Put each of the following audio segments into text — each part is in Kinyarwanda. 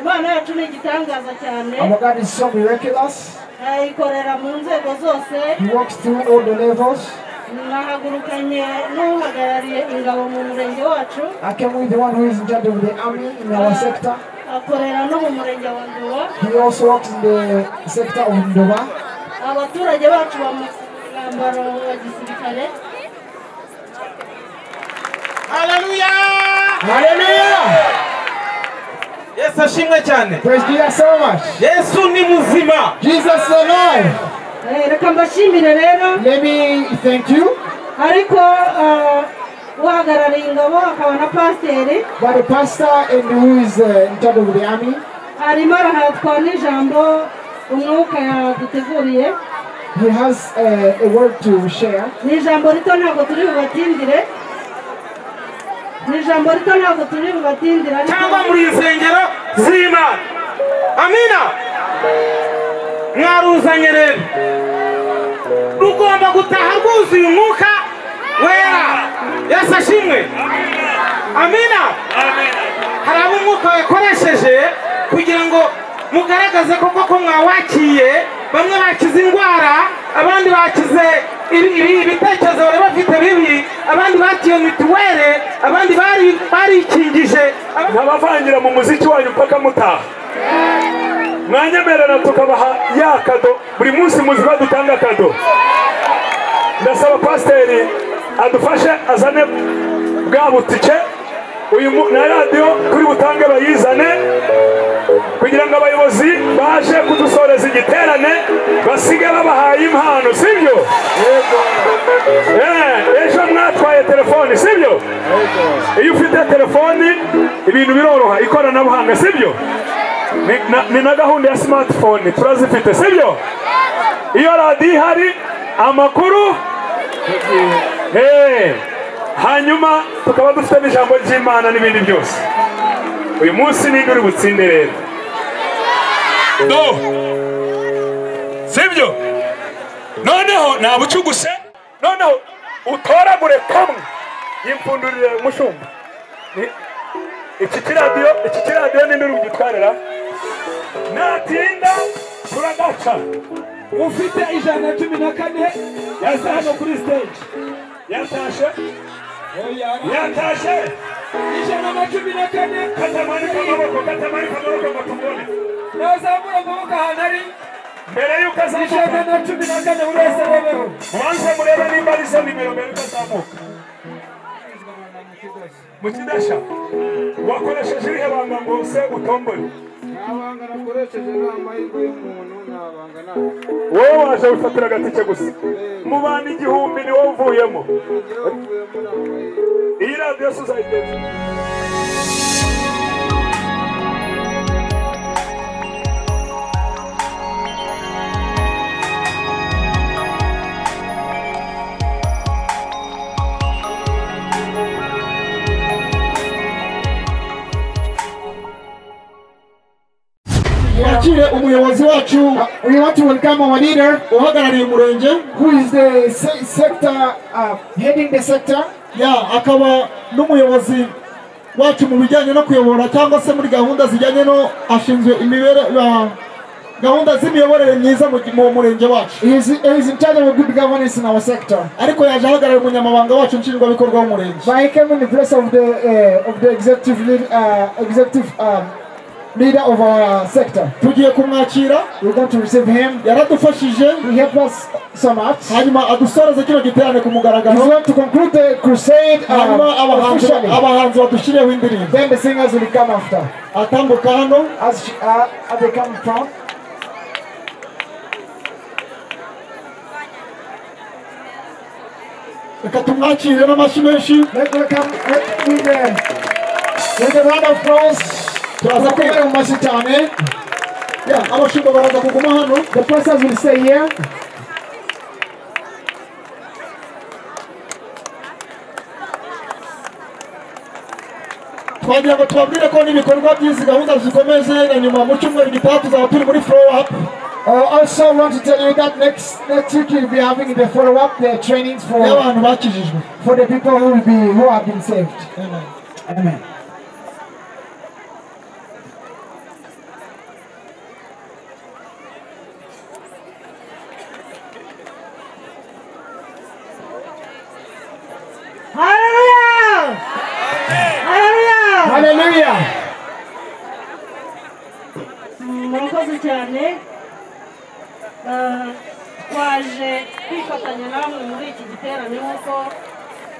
Imana yacu ni igitangaza cyane. Our God is so miraculous. Ikorera mu nzego zose. He works through all the levels. Nahagurukanye n'uhagarariye ingabo mu murenge wacu. I came with the one who is in charge of the army in our sector. Akorera no mu murenge wa Nduba. He also works in the sector of Nduba. Abaturage bacu bamwambaro wa gisirikare. Hallelujah! Hallelujah! Yesu ashimwe cyane. Praise Jesus so much. Yesu ni muzima. Jesus is alive. Reka mbashimire rero. Let me thank you. Ariko uhagarariye ingabo akaba na pasiteri. But the pastor and who is in charge of the army. Arimo arahatwa n'ijambo umwuka yaduteguriye. He has a word to share. Ni ijambo rito ntabwo turi bubatindire. Ni ijambo rito ntabwo turi bubatindire. Cyangwa muri insengero z'Imana. Amina. Mwaruzanye rero. Rugomba gutaha rwuzuye umwuka wera. Yesu ashimwe. Amina. Hari abo umwuka wakoresheje kugira ngo mugaragaze koko ko mwawakiye. Bamwe bakize indwara, abandi bakize ibitekerezo bari bafite bibi, abandi bakiye mituwere, abandi barikingije. Nkabavangira mu muziki wanyu mpaka mutaha. Mwanyemerera tukabaha ya kado buri munsi muzima dutanga kado. Ndasaba pasiteri adufashe azane bwa butike uyu na radiyo turi butange bayizane kugira ngo abayobozi baje kudusoreza igiterane basige babahaye impano, sibyo? Ejo mwatwaye telefoni, sibyo? Iyo ufite telefoni ibintu biroroha, ikoranabuhanga, sibyo? Ni na gahunda ya smartphone turazifite, sibyo? Iyo radiyo ihari amakuru hanyuma tukaba dufite n'ijambo ry'Imana n'ibindi byose. Uyu munsi ni uri butsinde rero. Do sibyo? Noneho nabucuguse, noneho utoragure kamwe yimpfundurire mushumba. Iki kiradiyo ni uri bugitwarira. Natinda turagaca. Ufite 114 yaza hano kuri stage. Yatashe. Yatashe. 114. Katamanika amaboko, katamanika amaboko ngo tubone. Nazamura amaboko ahantu ari. Mbere y'uko azamuka. 114 buri wese arebeho. Mubanze murebe nimba ari zo nimero mbere y'uko azamuka. Mu kidasha wakoresheje irihe banga ngo se utombore? Nta banga nakoresheje, ni amahirwe y'umuntu, nta banga nta. Wowe waje wifatira agatike gusa. Mu bantu 1000 ni wowe uvuyemo. Iyi radiyo se uzayigeza. Twakire umuyobozi wacu. We want to welcome our leader uhagarariye umurenge, who is the sector heading the sector. Ya akaba n'umuyobozi wacu mu bijyanye no kuyobora cyangwa se muri gahunda zijyanye no ashinzwe imibere gahunda z'imiyoborere myiza mu murenge wacu. He is in charge of good governance in our sector. Ariko yaje ahagarariye umunyamabanga wacu nshingwabikorwa w'umurenge. But he came in the place of the executive leader of our sector. Tugiye kumwakira. We're going to receive him. Yaradufashije. He helped us so much. Hanyuma adusoreze kino giterane ku mugaragaro. He's going to conclude the crusade. Hanyuma abahanzi badushyiriyeho indirimbo. Then the singers will come after. Atambuka hano as they come from. Reka tumwakire n'amashyi menshi. Let's welcome with a round of applause. Turaza kubera mu mashyi cyane. Abashumba baraza kuguma hano. The pastors will stay here. Twagira ngo tubabwire ko n'ibikorwa by'izi gahunda zikomeje na nyuma mu cyumweru gitaha tuzaba turi muri follow up. Also want to tell you that next week we'll be having the follow up, the trainings for y'abantu bakijijwe, for the people who have been saved. Amen. Amen. Hallelujah. Murakoze cyane. Twaje kwifatanya namwe muri iki giterane nk'uko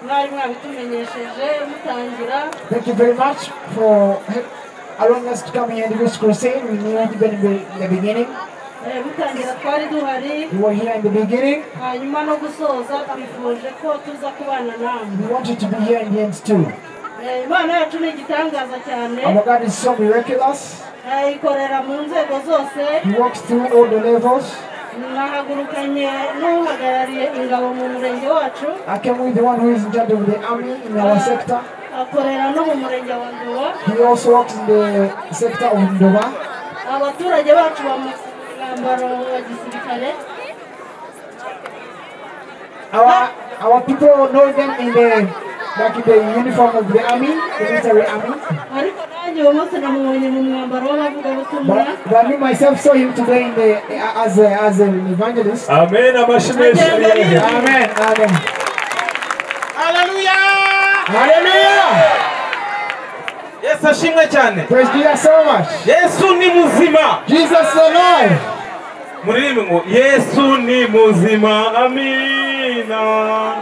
mwari mwabitumenyesheje mutangira. Thank you very much for allowing us to come here in this crusade. We knew even in the beginning. Mutangira twari duhari. We were here in the beginning. Hanyuma no gusoza twifuje ko tuza kubana namwe. We wanted to be here in the end too. Imana yacu ni igitangaza cyane. Our God is so miraculous. Ikorera mu nzego zose. He works through all the levels. Nahagurukanye n'uhagarariye ingabo mu murenge wacu. I came with the one who is in charge of the army in our sector. Akorera no mu murenge wa Nduba. He also works in the sector of Nduba. Abaturage bacu bamwambaro wa gisirikare. Our people know them in the like in the uniform of the army, the military army. Ariko nanjye uwo munsi namubonye mu mwambaro w'abavugabutumwa. But me myself saw him today in the as an evangelist. Amen. Amen. Amen. Hallelujah. Hallelujah. Yesu ashimwe cyane. Praise Jesus so much. Yesu ni muzima. Jesus is alive. Muririmbe ngo Yesu ni muzima. Amina.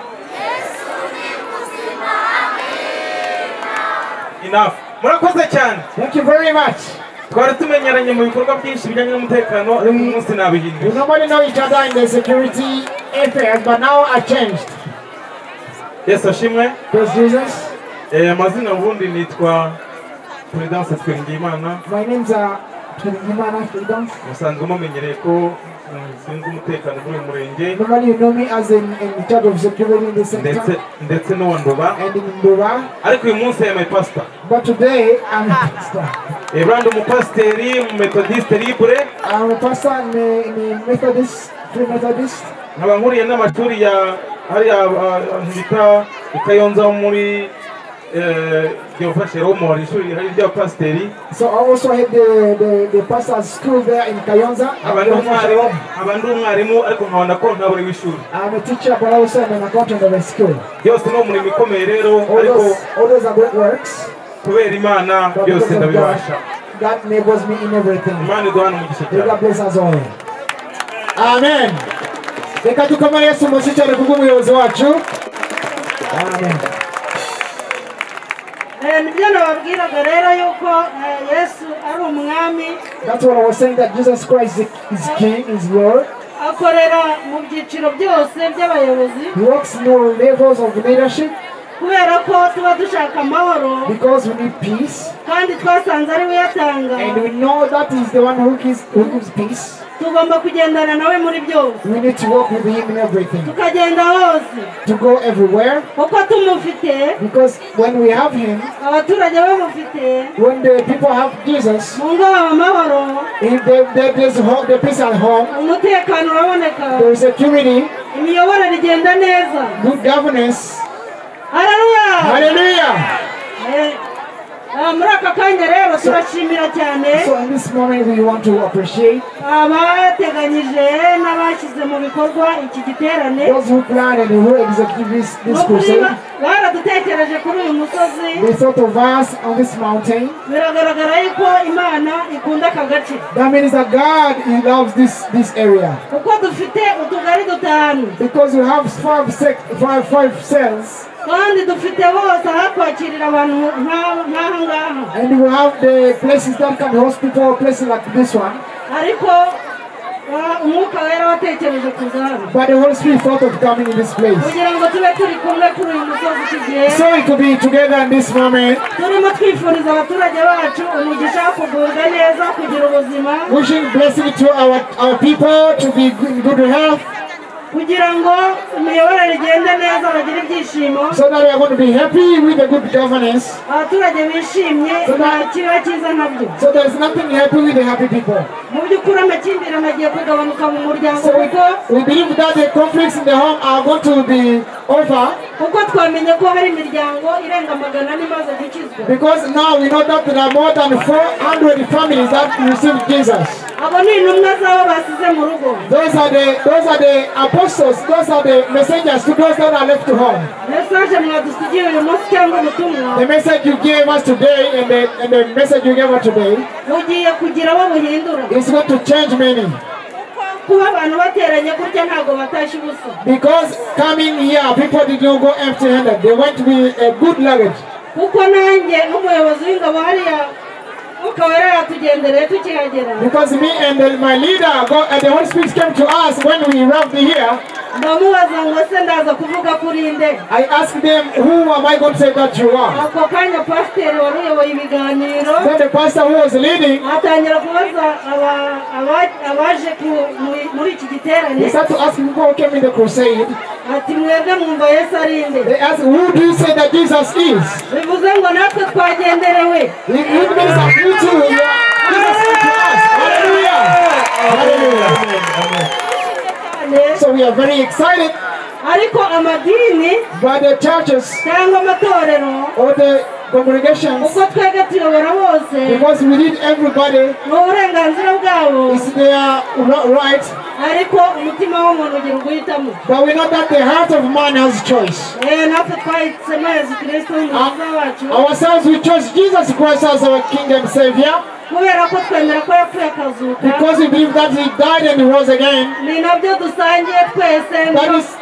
Enough. Murakoze cyane. Thank you very much. Twari tumenyeranye mu bikorwa byinshi bijyanye n'umutekano ariko uyu munsi nabihinduye. We normally know each other in the security affairs, but now I changed. Yesu ashimwe. Praise Jesus. Amazina ubundi nitwa Prudence Twiringiyimana. My name's Twiringiyimana Prudence. Musanzwe mumenyereye ko nshinzwe umutekano muri uyu murenge. Normally you know me as in charge of security in the sector. Ndetse no Nduba. And in Nduba. Ariko uyu munsi I am a pastor. But today I'm a pastor. Brand umupasiteri mu Methodist Libre. I'm a pastor in the Methodist, Free Methodist. Nkaba nkuriye n'amashuri ya hariya bita Kayonza muri Jehovah Shalom, ishuri hari ry'abapasiteri. So I also had the pastor's school there in Kayonza. Nkaba ndi umwarimu ariko nkaba na kontabure w'ishuri. I'm a teacher but also I'm an accountant of a school. Byose ni umurimo ikomeye rero ariko all those are great works. Kubera Imana byose ndabibasha. God enables me in everything. Imana iduhane umugisha cyane. God bless us all. Amen. Reka dukomere Yesu amashyi cyane kubw'umuyobozi wacu. Amen. Nibyo nababwiraga rero yuko Yesu ari umwami. That's what I was saying, that Jesus Christ is King, is Lord. Akorera mu byiciro byose by'abayobozi. He works in all levels of leadership. Kubera ko tuba dushaka amahoro. Because we need peace. Kandi twasanze ari we uyatanga. And we know that is the one who gives peace. Tugomba kugendana nawe muri byose. We need to walk with him in everything. Tukagenda hose. To go everywhere. Kuko tumufite. Because when we have him, abaturage bamufite. When the people have Jesus, mu ngo haba amahoro. If there's the peace at home, umutekano uraboneka. There is security. Imiyoborere igenda neza. Good governance. Hallelujah. Hallelujah. Muri aka kanya rero turashimira cyane. So in this moment we want to appreciate abateganyije n'abashyize mu bikorwa iki giterane. Those who plan and who execute this crusade. Baradutekereje kuri uyu musozi. They thought of us on this mountain. Biragaragara yuko Imana ikunda aka gace. That means that God, he loves this area. Kuko dufite utugari dutanu. Because we have five cells. Kandi dufite bose ahakwakirira abantu nk'aha ngaha. And we have the places that can host people, places like this one. Ariko umwuka wera watekereje kuza hano. But the Holy Spirit thought of coming in this place. Kugira ngo tube turi kumwe kuri uyu musozi iki gihe. So we could be together in this moment. Turimo twifuriza abaturage bacu umugisha wo kugubwa neza, kugira ubuzima. Wishing blessing to our people to be in good health. Kugira ngo imiyoborere igende neza bagire ibyishimo. So that we are going to be happy with the good governance. Abaturage bishimye nta kiba cyiza nkabyo. So there is nothing happy with the happy people. Mu by'ukuri amakimbirane agiye kugabanuka mu muryango kuko we believe that the conflicts in the home are going to be over. Kuko twamenye ko hari imiryango irenga 400 imaze gukizwa. Because now we know that there are more than 400 families that received Jesus. Abo ni intumwa z'abo basize mu rugo. Those are the apostles, those are the messengers to those that are left home. Message mwadusigiye uyu munsi cyangwa ubutumwa The message you gave us today and the message you gave us today bugiye kugira abo buhindura. Is going to change many. Kuba abantu bateranye gutya ntabwo batashye ubusa. Because coming here, people did not go empty handed. They went with a good luggage. Kuko nanjye nk'umuyobozi w'ingabo hariya Mwuka Wera yatugendereye tukihagera. Because me and my leader, God, and the Holy Spirit came to us when we arrived here. Ndamubaza ngo se ndaza kuvuga kuri nde? I asked them, "Who am I going to say that you are?" Ako kanya pasiteri wari uyoboye ibiganiro Then the pastor who was leading, atangira kubaza abaje muri iki giterane he started to ask people who came in the crusade. Ati mwebwe mwumva Yesu ari nde? They asked, "Who do you say that Jesus is?" Bivuze ngo natwe twagenderewe. It means that you too, you are, Jesus came to us. Hallelujah. Hallelujah. Cyane. So we are very excited Ariko amadini by the churches cyangwa amatorero or the congregations uko twebwe tuyobora bose because we need everybody. Ni uburenganzira bwabo. It's their right. Ariko umutima w'umuntu ugira uguhitamo. But we know that the heart of man has choice. Eh, natwe twahisemo Yesu Kirisito umukiza wacu. Ourselves, we chose Jesus Christ as our King and Savior Kubera ko twemera ko yapfuye akazuka. Because we believe that He died and He rose again. Ni nabyo dusangiye twese.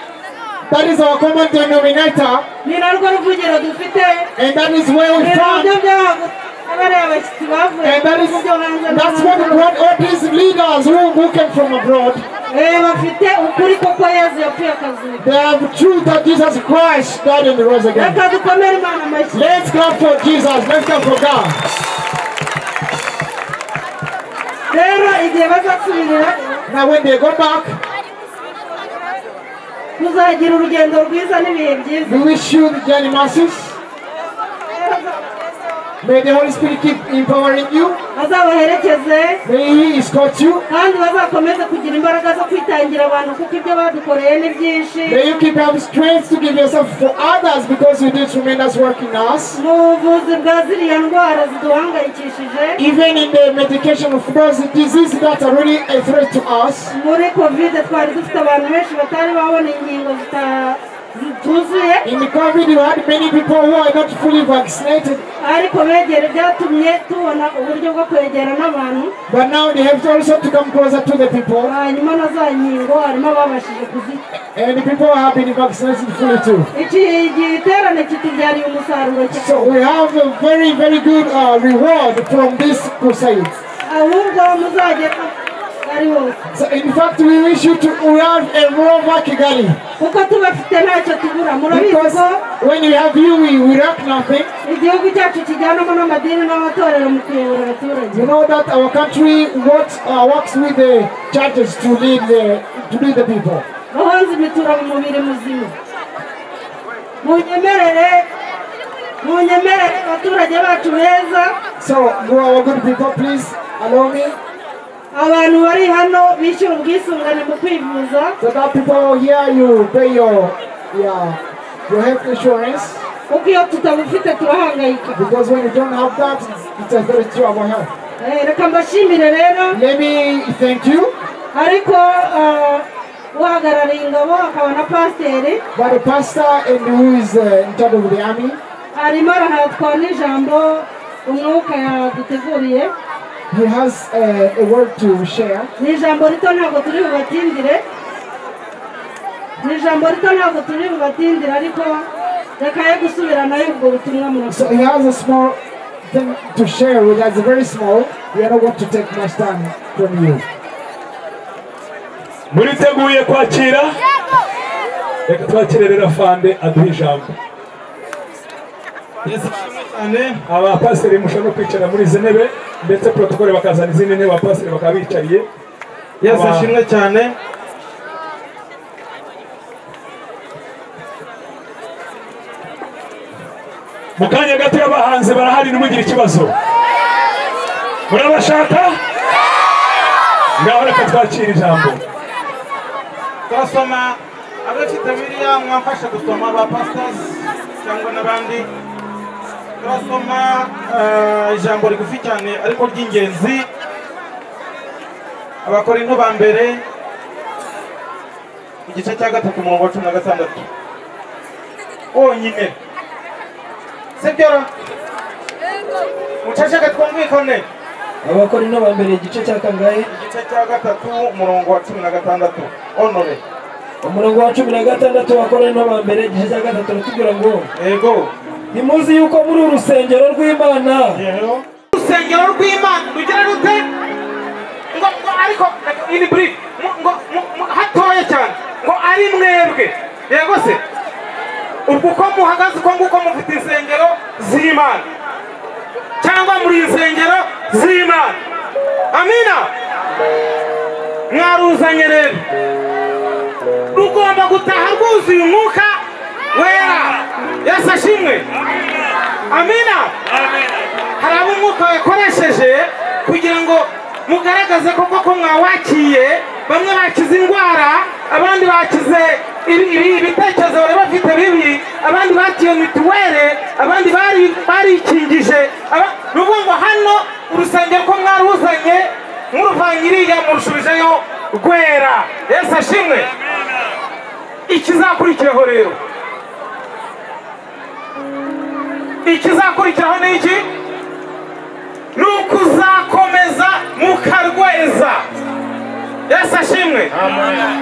That is our common denominator, Ni narwo ruvugiro dufite. And that is where we Ni found. nabyo byahagurukiye bariya bashyitsi bavuye And that is mu byo hanze that's what brought all these leaders who came from abroad. Eh, bafite ukuri koko Yesu yapfuye akazuka. They have truth that Jesus Christ died and rose again. Reka dukomere Imana amashyi. Let's clap for Jesus. Let's clap for God. Rero igihe bazasubirira Now when they go back, tuzagira urugendo rwiza n'ibihe byiza. We wish you the journey mercies. May the Holy Spirit keep empowering you. Azabaherekeze. May He escort you. Kandi bazakomeze kugira imbaraga zo kwitangira abantu kuko ibyo badukoreye ni byinshi. May you keep have strength to give yourself for others because you did tremendous work in us. Mu buvuzi bwa ziriya ndwara ziduhangayikishije. Even in the medication of those diseases that are really a threat to us. Muri COVID twari dufite abantu benshi batari babona inkingo zituzuye. In the COVID, you had many people who are not fully vaccinated, Ariko begere byatumye tubona uburyo bwo kwegera n'abantu. But now they have also to come closer to the people, Hanyuma na za nkingo harimo ababashije kuzi and the people have been vaccinated fully too. Iki giterane kitubyariye umusaruro cyane. So we have a very, very good reward from this crusade. Ahubwo muzagera ari hose. So in fact, we wish you to have a Rova Kigali. Kuko tubafite ntacyo tubura murabizi Because ko when we have you, we lack nothing. Igihugu cyacu kijyanamo n'amadini n'amatorero mu kuyobora abaturage. You know that our country works with the churches to lead the people. Roho nzima itura mu mubiri muzima munyemerere munyemerere abaturage bacu beza. So, you our good people, please allow me. Abantu bari hano bishyura ubwisungane mu kwivuza. So that people here, you pay your health insurance. Kuko iyo tutabufite turahangayika. Because when you don't have that, it's a threat to our health. Eh, reka mbashimire rero. Let me thank you. Ariko ah, uhagarariye ingabo akaba na pasiteri But the pastor and who is in charge of the army, arimo arahatwa n'ijambo umwuka yaduteguriye. He has a word to share. Ni ijambo rito ntabwo turi bubatindire ni ijambo rito ntabwo turi bubatindire ariko reka ye gusubiranayo ubwo butumwa. So Murakoze. He has a small thing to share with us, very small. We are not going to take much time from you. Muriteguye kwakira? Reka twakire rero afande aduhe ijambo. Yesu ashimwe cyane. Abapasiteri mushobora no kwicara muri izi ntebe ndetse protokole bakazana izindi ntebe abapasiteri bakaba bicariye. Yesu ashimwe cyane. Mu kanya gato abahanzi barahari ntimugire ikibazo. Murabashaka? Ngaho reka twakire ijambo. Turasoma abafite Bibiliya mwamfasha gusoma ba pastors cyangwa n'abandi. Turasoma ijambo rigufi cyane ariko ry'ingenzi. Abakorinto ba mbere igice cya 3 umurongo wa 16 wonyine, sibyo? Muceceke twumvikane. Abakorinto ba mbere igice cya kangahe? Igice cya 3 umurongo wa 16. Honore. Umurongo wa 16 Abakorinto ba mbere igice cya 3 rutubwira ngo yego, ntimuzi yuko muri urusengero rw'Imana. Yego, urusengero rw'Imana rugira rute? Ngo ariko in brief, ngo hatoya cyane, ngo ari mwebwe. Yego se, ubwo uko muhagaze uko nguko mufite insengero z'Imana cyangwa muri insengero z'Imana. Amina. Mwaruzanye rero, rugomba gutaha rwuzuye umwuka wera. Yesu ashimwe. Amina. Hari abo umwuka yakoresheje kugira ngo mugaragaze koko ko mwawakiye. Bamwe bakize indwara, abandi bakize ibitekerezo bari bafite bibi, abandi bakiye mituwere, abandi barikingije. Ni ukuvuga ngo hano urusengero ko mwaruzanye muruvanyiriya murushubijeyo rwera. Yesu ashimwe. Ikizakurikiraho rero, ikizakurikiraho ni iki? Ni ukuzakomeza mukarweza. Yesu ashimwe.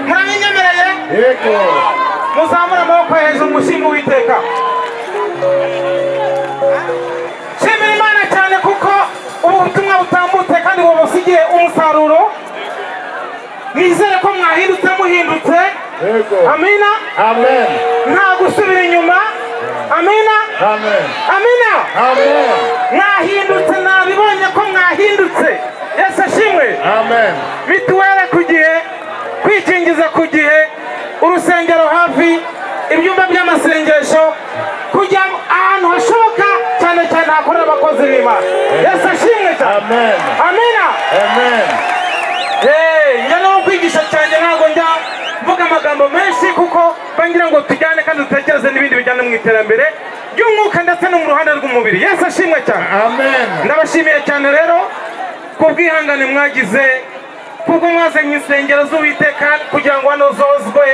Murabinyemereye? Yego. Muzamure amaboko hejuru mushime Uwiteka. Shimira Imana cyane kuko ubu butumwa butambutse kandi bubusigiye umusaruro. Nizere ko mwahindutse muhindutse. Yego. Amina. Amen. Nta gusubira inyuma. Amina. Amen. Amina. Amen. Mwahindutse, nabibonye ko mwahindutse. Yesu ashimwe. Amen. Mituwele ku gihe, kwikingiza ku gihe, urusengero hafi, ibyumba by'amasengesho, kujya ahantu hashoboka cyane cyane hakorera abakozi b'Imana. Yesu ashimwe cyane. Amen. Amina. Amen. Njya no kwigisha cyane, ntabwo njya mvuga amagambo menshi kuko bangira ngo tujyane kandi dutekereze n'ibindi bijyana mu iterambere ry'umwuka ndetse no mu ruhande rw'umubiri. Yesu ashimwe cyane. Amen. Ndabashimiye cyane rero kubwihangane mwagize, kubwo mwazanye insengero z'Uwiteka kugira ngo hano zozwe.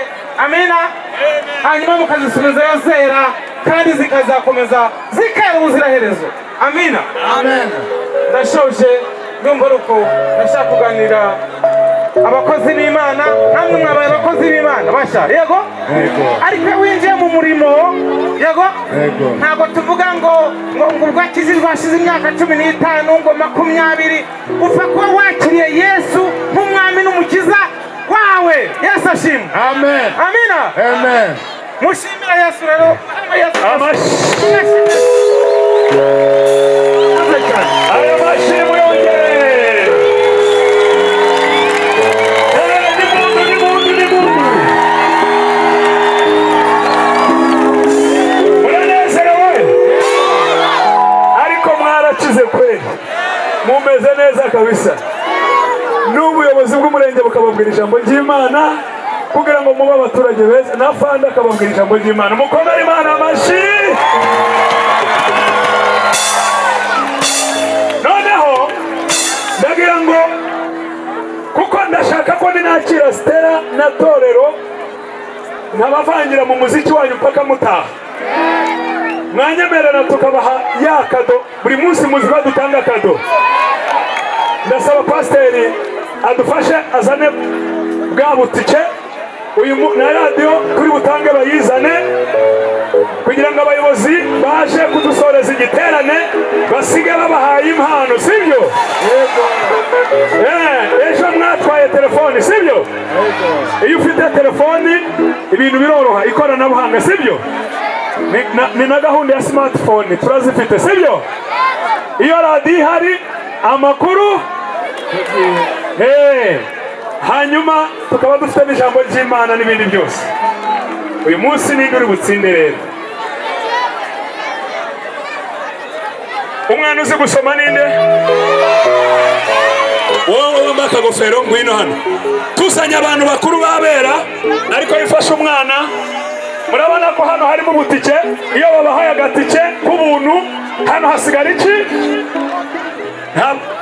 Amina. Hanyuma mukazisubizayo zera kandi zikazakomeza zikera ubuziraherezo. Amina. Amen. Ndashoje, ndumva uko ndashaka kuganira abakozi b'Imana. Namwe mwabaye abakozi b'Imana basha. Yego? Yego. Ariko winjiye mu murimo, yego? Yego. Ntabwo tuvuga ngo ngo ubwakizijwe hashize imyaka 15 ngo 20, upfa kuba wakiriye Yesu nk'umwami n'umukiza wawe. Yesu ashimwe. Amen. Amina. Amen. Mushimire Yesu rero. Ayo mashimwe yongere. Ni mundu. Muranezerewe? Ariko mwarakize kweli, mumeze neza kabisa. N'ubuyobozi bw'umurenge bukababwira ijambo ry'Imana kugira ngo mube abaturage beza, na fanda akababwira ijambo ry'Imana. Mukomere Imana amashyi. Noneho ndagira ngo, kuko ndashaka ko ninakira Stella na Torero nkabavangira mu muziki wanyu mpaka mutaha, mwanyemerera tukabaha ya kado. Buri munsi muzi ko dutanga kado. Ndasaba pasiteri adufashe azane bwa butike uyu na radiyo turi butange bayizane, kugira ngo abayobozi baje kudusoreza igiterane basige babahaye impano, sibyo? Ejo mwatwaye telefoni, sibyo? Iyo ufite telefoni ibintu biroroha, ikoranabuhanga, sibyo? Ni na gahunda ya smartphone turazifite, sibyo? Iyo radiyo ihari amakuru hanyuma tukaba dufite n'ijambo ry'Imana n'ibindi byose. Uyu munsi ninde uri butsinde rero? Umwana uzi gusoma ninde? Wowe wambaye akagofero ngwino hano. Tusanye abantu bakuru babera, ariko yifashe umwana. Murabona ko hano harimo ubutike, iyo babahaye agatike k'ubuntu hano hasigara iki?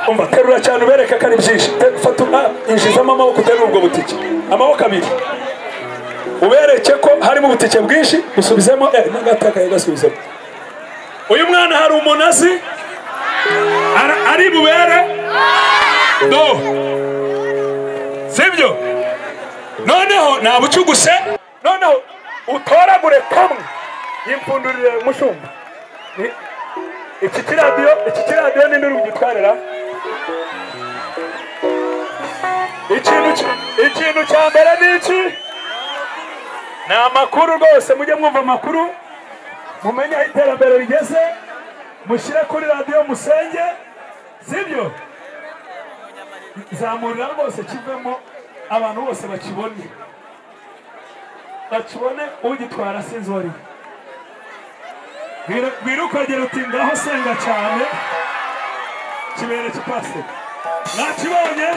Umva terura cyane ubereke ko ari byinshi. Fata injizamo amaboko uterura ubwo butike, amaboko abiri, ubereke ko harimo ubutike bwinshi. Usubizemo n'agataka yagasubizemo. Uyu mwana hari umuntu azi ari bubere do, sibyo? Noneho nabucuguse, noneho utoragure kamwe yimpfundurire mushumba. Iki kiradiyo ni nuri ugitwarira. Ikintu cya mbere ni iki? Ni amakuru rwose, mujye mwumva amakuru, mumenye aho iterambere rigeze, mushyire kuri radiyo musenge, sibyo? Zamurira rwose kivemo, abantu bose bakibone, bakibone. Ugitwara sinzi uwo ari we. Wiruka uti ngaho senga cyane, kibere kipase. Nakibonye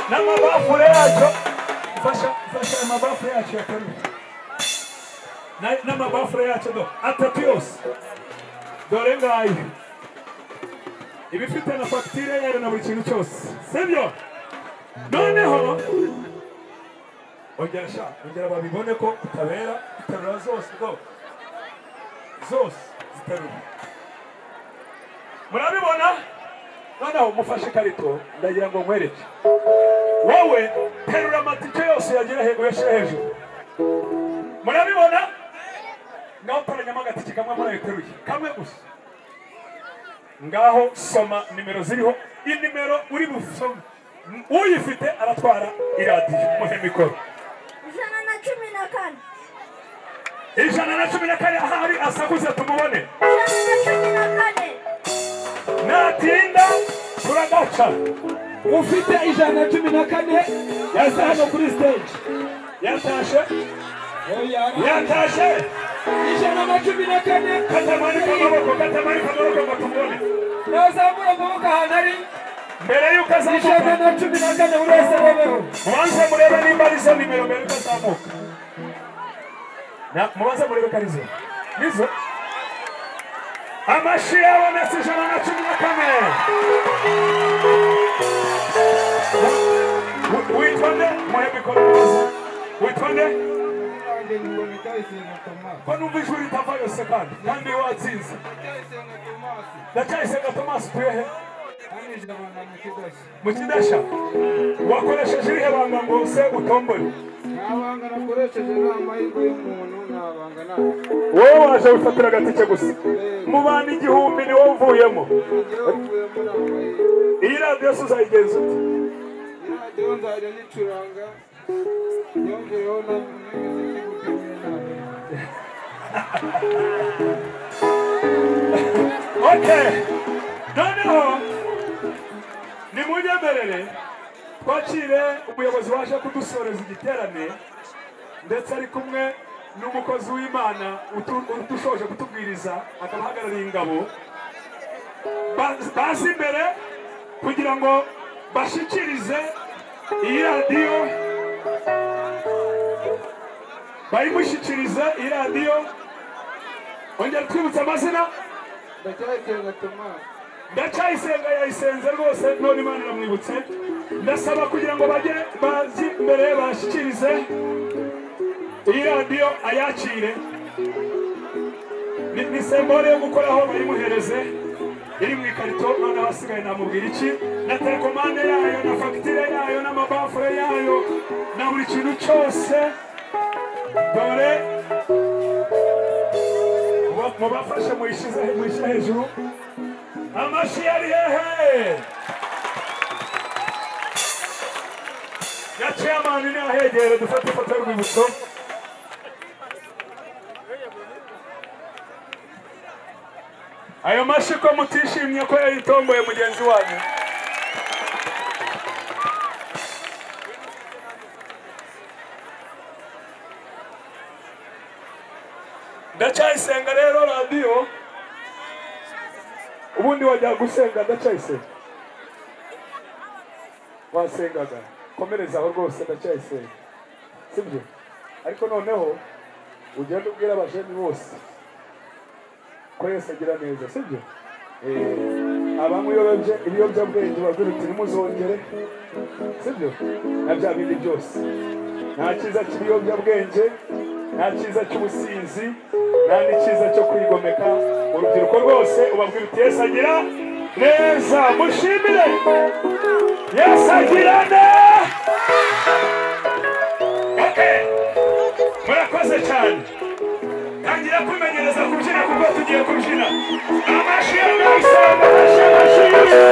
n'amabafure yacyo. Fasha amabafure yacyo yateruye, n'amabafure yacyo do atatu yose, dore ngayo, ibifite na fagitire yayo na buri kintu cyose, sibyo? Noneho ongera sha, ongera babibone ko utabera. Iterura zose do, zose ziterura, murabibona? Noneho mufashe ikarito, ndagira ngo nkwereke. Wowe terura amatike yose yagira uyashyire hejuru, murabibona? Ngaho toranyamo agatike kamwe murayiteruye, kamwe gusa. Ngaho soma nimero ziriho, inimero uri busome, uyifite aratwara iradiyo. Muhe mikoro. 114. 114. Ahari asakuze tumubone. 114. Natinda turagaca. Ufite 114 yaza hano kuri stage. Yatashe, yatashe. 114. Katamanika amaboko, katamanika amaboko ngo tumubone. Nazamura amaboko ahantu ari. Mbere yuko azamuka 114 buri wese arebeho. Mubanze murebe nimba ari zo nimero mbere yuko azamuka. Mubanze murebe ko ari zo. Nizo. Amashi yabonetse 114. Witwa nde? Muhe mikoro mubaze. Witwa nde? Ko numva ijwi ritava yose kandi watsinze. Ndacyayisenga Thomas, utuye he? Mu Kidasha. Wakoresheje irihe banga ngo se utombore? Nta banga nakoresheje, ni amahirwe y'umuntu, nta banga nawe. Wowe waje wifatira agatike gusa. Mu bantu 1000 ni wowe uvuyemo. Iyi radiyo se uzayigenza ute? Iyi radiyo nzajya nyicuranga, yongeyeho n'imiziki gutyo nyine. Okay. Noneho nimunyemerere twakire umuyobozi waje kudusoreza igiterane, ndetse ari kumwe n'umukozi w'Imana udushoje kutubwiriza, akaba ahagarariye ingabo. Bazi imbere kugira ngo bashikirize iyi radiyo, bayimushyikirize iyi radiyo. Ongera twibutse amazina. Ndacyayisenga Thomas. Ndacyayisenga yayisenze rwose, none Imana iramwibutse. Ndasaba kugira ngo bajye bazi imbere bashyikirize iyi radiyo ayakire. Ni sembore yo gukoraho, bayimuhereze iri mu ikarito. Noneho asigaye namubwira iki? Na telekomande yayo, na fagitire yayo, n'amabafure yayo, na buri kintu cyose. Dore mubafashe muyishyire hejuru. Amashi yari hehe? Ya chairman ni ahegere, dufate ifoto y'urwibutso. Ayo mashi ko mutishimye ko yayitomboye mugenzi wanyu. Ndacyayisenga rero radiyo, ubundi wajya gusenga Ndacyayisenga, wasengaga komereza aho rwose Ndacyayisenga, sibyo? Ariko noneho ugenda ubwira abajeni bose ko Yesu agira neza, sibyo? Abanywa ibiyobyabwenge babwira uti ntimuzongere, sibyo? Na bya bindi byose. Nta cyiza cy'ibiyobyabwenge, nta cyiza cy'ubusinzi, nta n'icyiza cyo kwigomeka. Urubyiruko rwose ubabwira uti Yesu agira neza, mushimire Yesu agira neza. Okay, murakoze cyane. Tangira kwimenyereza kubyina kuko tugiye kubyina. Amashyi y'amashyi, amashyi, amashyi.